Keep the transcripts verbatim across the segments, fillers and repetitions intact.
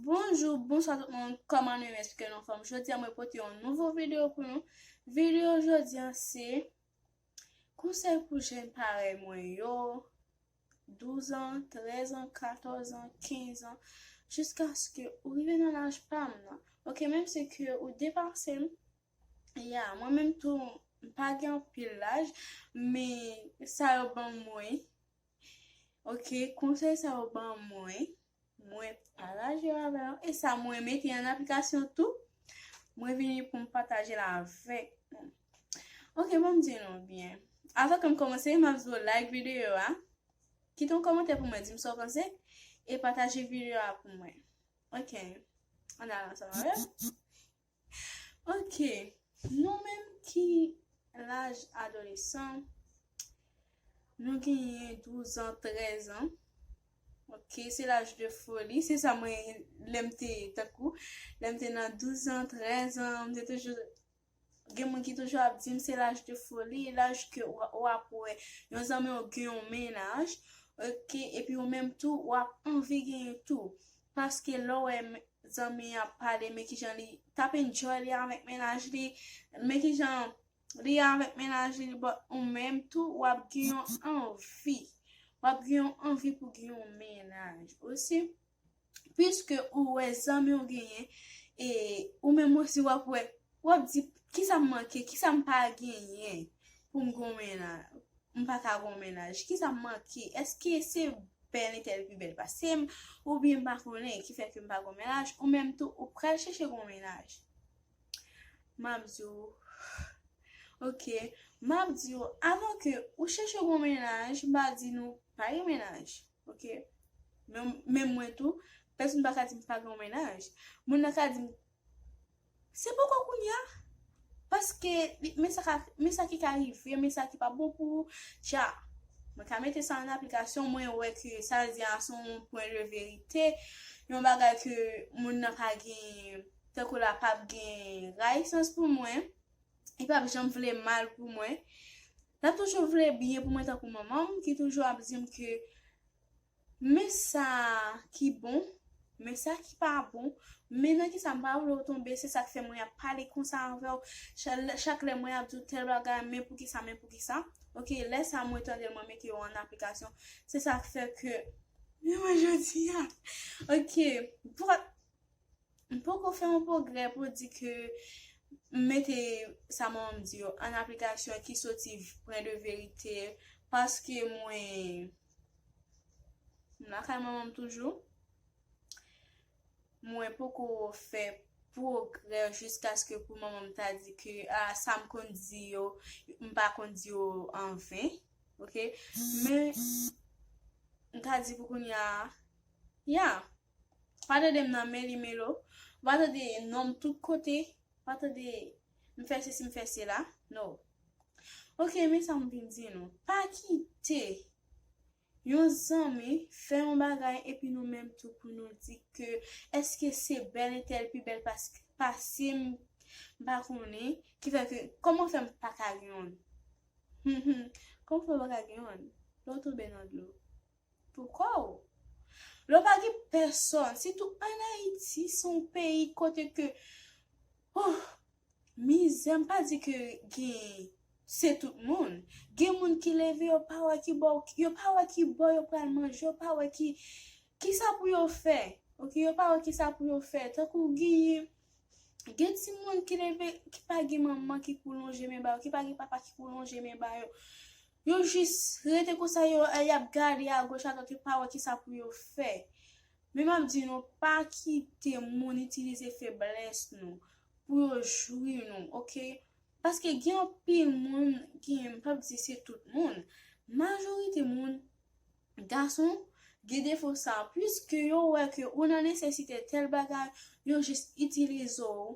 Bonjou, bonswa tout moun, kòman nou ye? M espere nou anfòm. Jodi a mwen pote yon nouvo videyo pou nou. Videyo jodi a se konsèy pou jèn parèy mwen yo, douz an, trèz an, katòz an, kenz an, jiskaske ou rive nan laj pa m nan. Ok, menm si ke ou depase m, ya, mwen menm tou, m pa gen anpil laj, men sa yo ban mwen. Ok, konsèy sa yo ban mwen, mwen pataje yo avè yo, e sa mwen mete an aplikasyon tou, mwen vini pou m pataje l avèk nou. Ok, ban m di nou byen. Avan ke m kòmanse, m ap di w like videyo a, kite yon kòmantè pou mwen, di m sa w panse, e pataje videyo a pou mwen. Ok, ann al ansanm avè m. Ok, nou menm ki laj adolesan, nou genyen douz an, trèz an. Ok, se laj de foli, se sa mwen, lè m te, tankou, lè m te nan douz an, trèz an, m te toujou, gen moun ki toujou ap di m se laj de foli, laj ke w, w ap wè yon zanmi w gen yon mennaj, ok, epi ou menm tou, w ap anvi genyen tou. Paske lè w wè m-, zanmi an ap pale, men kijan li t ap enjoy li avèk mennaj li, men kijan li avèk mennaj li, but ou menm tou, w ap gen yon anvi. W ap gen yon anvi pou gen yon mennaj osi. Piske ou wè zanmi w genyen, e ou menm osi w ap wè, w ap di, kisa m manke, kisa m pa genyen pou m gen yon mennaj, m pa ka gen yon mennaj, kisa m manke, èske se bèl entèl pi bèl pase m, oubyen m pa konnen, ki fè ke m pa gen yon mennaj, ou menm tou, ou pral chèche gen yon mennaj. M ap di w, ok, m ap di w, avan ke ou chèche gen yon mennaj, m pa di nou pa gen mennaj, ok? Men, men mwen tou, pèsonn pa ka di m pa gen yon mennaj. Moun nan ka di m, se poko kounye a. Paske, li, men sa ka, men sa ki ka rive, men sa ki pa bon pou ou. Tja, mwen ka mete sa an aplikasyon, mwen wè ke sa l di a se yon pwen de verite, yon bagay ke moun nan pa gen, tankou l ap ap gen rayisans pou mwen, li p ap janm vle mal pou mwen, l ap toujou vle byen pou mwen tankou manman m ki toujou ap di m ke men sa ki bon, men sa ki pa bon, men nan kisa m pa vle w tonbe, se sa k fè mwen ap pale konsa avè w. Cha-, chak lè mwen ap di w tèl bagay, men poukisa, men poukisa. Ok, lè sa mwen tande l, mwen mete yo an aplikasyon. Se sa k fè ke, men mwen jodi a. Ok, pou m poko fè yon pwogrè pou di ke m mete sa manman m di yo an aplikasyon ki soti pwen de verite, paske mwen, m lakay manman m toujou. Mwen poko fè pwogrè jiskaske pou manman m ta di ke, a, sa m konn di yo, m pa konn di yo an ven, ok? Men, m ka di pou kounye a, ya, pa tande m nan men li men lo, pa tande non m tout kote, pa tande m fè sesi, m fè sela, no. Ok, men sa m vin di nou. Pa kite yon zanmi fè yon bagay epi nou menm tou pou nou di ke èske se bèl entèl pi bèl pas-, pase m, m pa konnen, ki fè ke, kòman fè m pa ka gen youn? Kòman fè m pa ka gen youn? Lè w tonbe nan dlo. Poukò w? Lè w pa gen pèsonn, sitou ann Ayiti, se yon peyi kote ke, oh, mizè, m pa di ke gen, se tout moun. Gen moun ki leve, yo pa wè ki bò, yo pa wè ki bò yo pral manje, yo pa wè ki, kisa pou yo fè. Ok, yo pa wè kisa pou yo fè. Tankou gen, gen timoun ki leve, ki pa gen manman ki pou lonje men ba yo, ki pa gen papa ki pou lonje men ba yo. Yo jis rete konsa, yo, y ap gade agoch adwat, yo pa wè kisa pou yo fè. Men m ap di nou, pa kite moun itilize feblès nou pou yo jwi nou, ok? Paske gen anpil moun, gen, m p ap di se tout moun, majorite moun, gason, gen defo sa, piske yo wè ke ou nan nesesite tèl bagay, yo jis itilize w,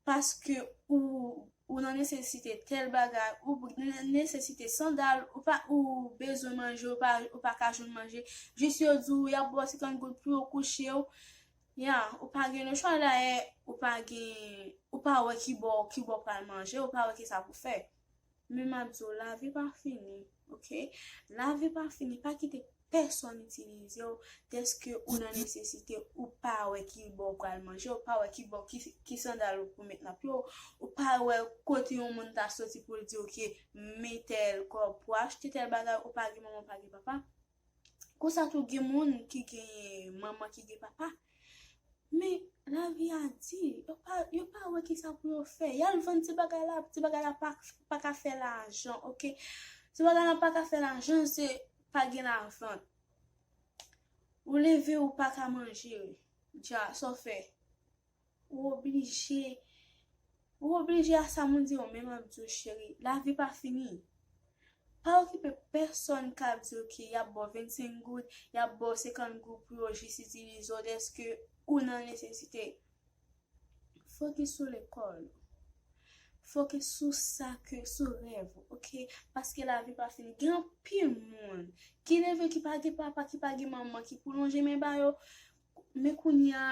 paske ou, ou nan nesesite tèl bagay, ou nan nesesite sandal, ou pa, ou bezwen manje, ou pa, ou pa ka jwenn manje, jis yo di w y ap ba w senkant goud pou yo kouche w, ya, ou pa gen lechwa dayè, ou pa gen, ou pa wè ki bò, ki bò pral manje, ou pa wè kisa pou fè. Men m ap di w, lavi pa fini, ok? Lavi pa fini, pa kite pèsòn itilize w, dèske ou nan nesesite, ou pa wè ki bò w pral manje, ou pa wè ki bò, ki, ki sandal ou pou met nan pye w, ou pa wè kote yon moun ta soti pou l di w ke men tèl kòb pou achte tèl bagay, ou pa gen manman, ou pa gen papa. Konsa tou gen moun ki gen manman, ki gen papa. Men lavi a di, yo pa, yo pa wè kisa pou yo fè. Y al vann ti bagay la, ti bagay la pa, pa ka fè lajan, oke? Ti bagay la pa ka fè lajan, se pa gen lavant. Ou leve, ou pa ka manje. Dja, sa w fè? Ou oblije, ou oblije a sa moun di yo, men m ap di w, cheri, lavi pa fini. Pa okipe pèsòn k ap di w ke y ap ba w vennsenk goud, y ap ba w senkant goud pou yo jis itilize w dèske ou nan nesesite. Fokis sou lekòl ou. Fokis sou sa ke, sou rèv ou, oke? Paske lavi pa fini. Gen anpil moun ki leve, ki pa gen papa, ki pa gen manman, ki pou lonje men ba yo. Men kounye a,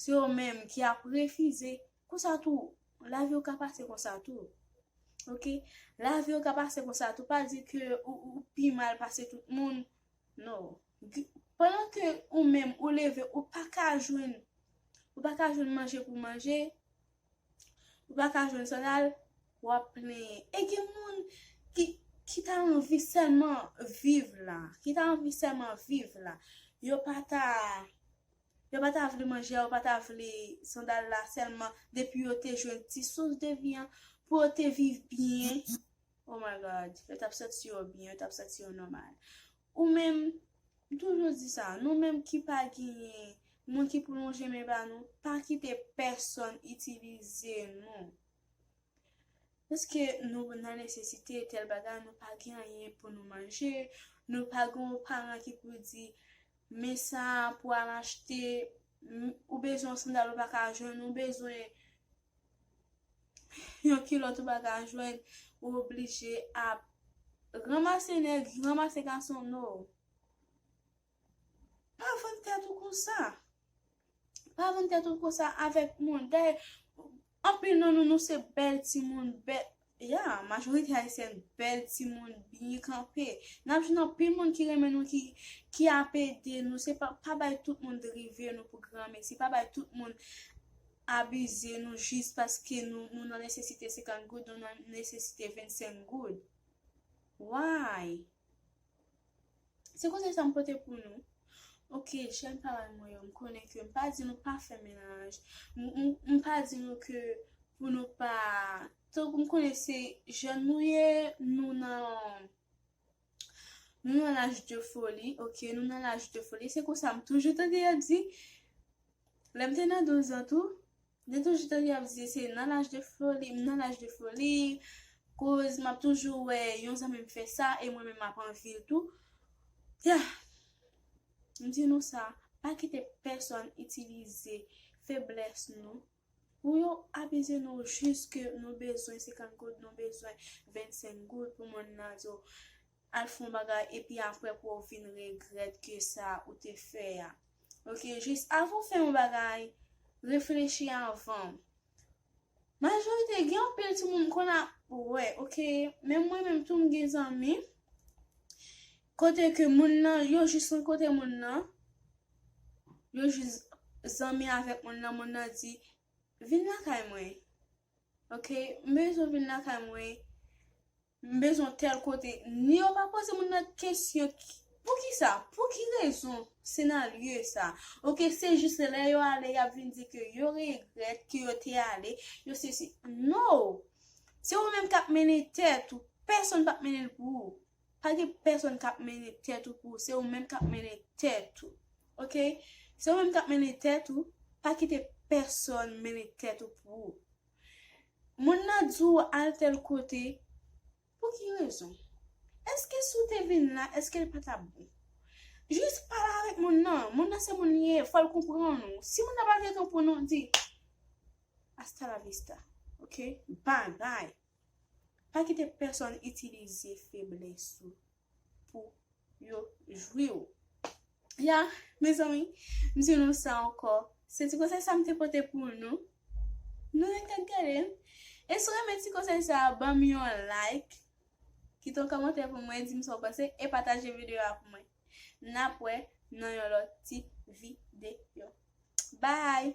se yo menm ki ap refize. Konsa tou, lavi w ka pase konsa tou. Oke? Lavi w ka pase konsa tou. Pa di ke ou, ou pi mal pase tout moun. No. Pandan ke ou menm, ou leve, ou pa ka jwenn, ou pa ka jwenn manje pou manje, ou pa ka jwenn sandal, w ap plenyen. E gen moun ki, ki ta anvi sèlman viv la, ki ta anvi sèlman viv la. Yo pa ta, yo pa ta vle manje, yo pa ta vle sandal la sèlman depi yo te jwenn ti sous de vi an pou yo te viv byen. Oh my God, yo t ap santi yo byen, yo t ap santi yo nòmal. Ou menm, m toujou di sa, nou menm ki pa genyen moun ki pou lonje men ba nou, pa kite pèsòn itilize nou. Paske nou nan nesesite tèl bagay, nou pa gen anyen pou nou manje, nou pa gen yon paran ki pou di, men sa pou al achte, m- ou bezwen yon sandal ou pa ka jwenn, ou bezwen yon kilòt ou pa ka jwenn, ou oblije ap ranmase nèg, ranmase gason, no. Pa vann tèt ou konsa. Pa vann tèt ou konsa avèk moun. Dayè, anpil nan nou, nou se bèl timoun, bèl, ya, majorite ayisyèn bèl timoun, byen kanpe. N ap jwenn anpil moun ki renmen nou, ki, ki ap ede nou. Se pa, pa bay tout moun drive nou pou granmesi. Pa bay tout moun abize nou jis paske nou, nou nan nesesite senkant goud, nou nan nesesite vennsenk goud. Why? Se konsèy sa m pote pou nou. Oke, jèn paran mwen yo, m konnen ke m pa di nou pa fè mennaj. M, m, m pa di nou ke pou nou pa, tankou m konnen se jèn nou ye, nou nan, nou nan laj de foli, oke, nou nan laj de foli. Se konsa m toujou tande yo di, lè m te nan douz an tou, m te toujou tande yo ap di se nan laj de foli, m nan laj de foli, koz m ap toujou wè yon zanmi m fè sa e mwen menm m ap anvi l tou. Ya, m di nou sa, pa kite pèsòn itilize feblès nou pou yo abize nou jiske nou bezwen senkant goud, nou bezwen vennsenk goud pou moun nan di w al fè yon bagay epi apre pou w vin regrèt ke sa ou te fè a. Oke, jis avan w fè yon bagay, reflechi avan. Majorite, gen anpil timoun m konn ap wè, oke, menm mwen menm tou m gen zanmi, kote ke moun nan, yo jis rankontre moun nan, yo jis zanmi avèk moun nan, moun nan di, vin lakay mwen, oke, m bezwen vin lakay mwen, m bezwen tèl kote. Ni yo pa poze moun nan kesyon, ki- pou ki sa? Pou ki rezon? Se nan lye sa. Oke, se jis lè yo ale, y ap vin di ke yo regrèt ke yo te ale, yo sesi. No! Se ou menm k ap mennen tèt ou. Pèsonn p ap mennen l pou ou. Pa gen pèsonn k ap mennen tèt ou pou ou. Se ou menm k ap mennen tèt ou. Oke? Se ou menm k ap mennen tèt ou. Pa kite pèsonn mennen tèt ou pou ou. Moun nan di w al tèl kote, pou ki rezon? Èske si w te vin la, èske l pa t ap bon? Jis pale avèk moun nan. Moun nan se moun li ye, fò l konprann ou. Si moun nan pa gen tan pou nou, di, hasta la vista. Oke? Bye bye. Pa kite pèsòn itilize feblès ou pou yo jwi w. Ya, mezanmi, m di nou sa ankò. Se ti konsèy sa m te pote pou nou. Nou ret ap gade. E si w renmen ti konsèy sa, ban m yon like. Kite yon kòmantè pou mwen, di m sa w panse e pataje videyo a pou mwen. N ap wè nan yon lòt ti videyo. Bye!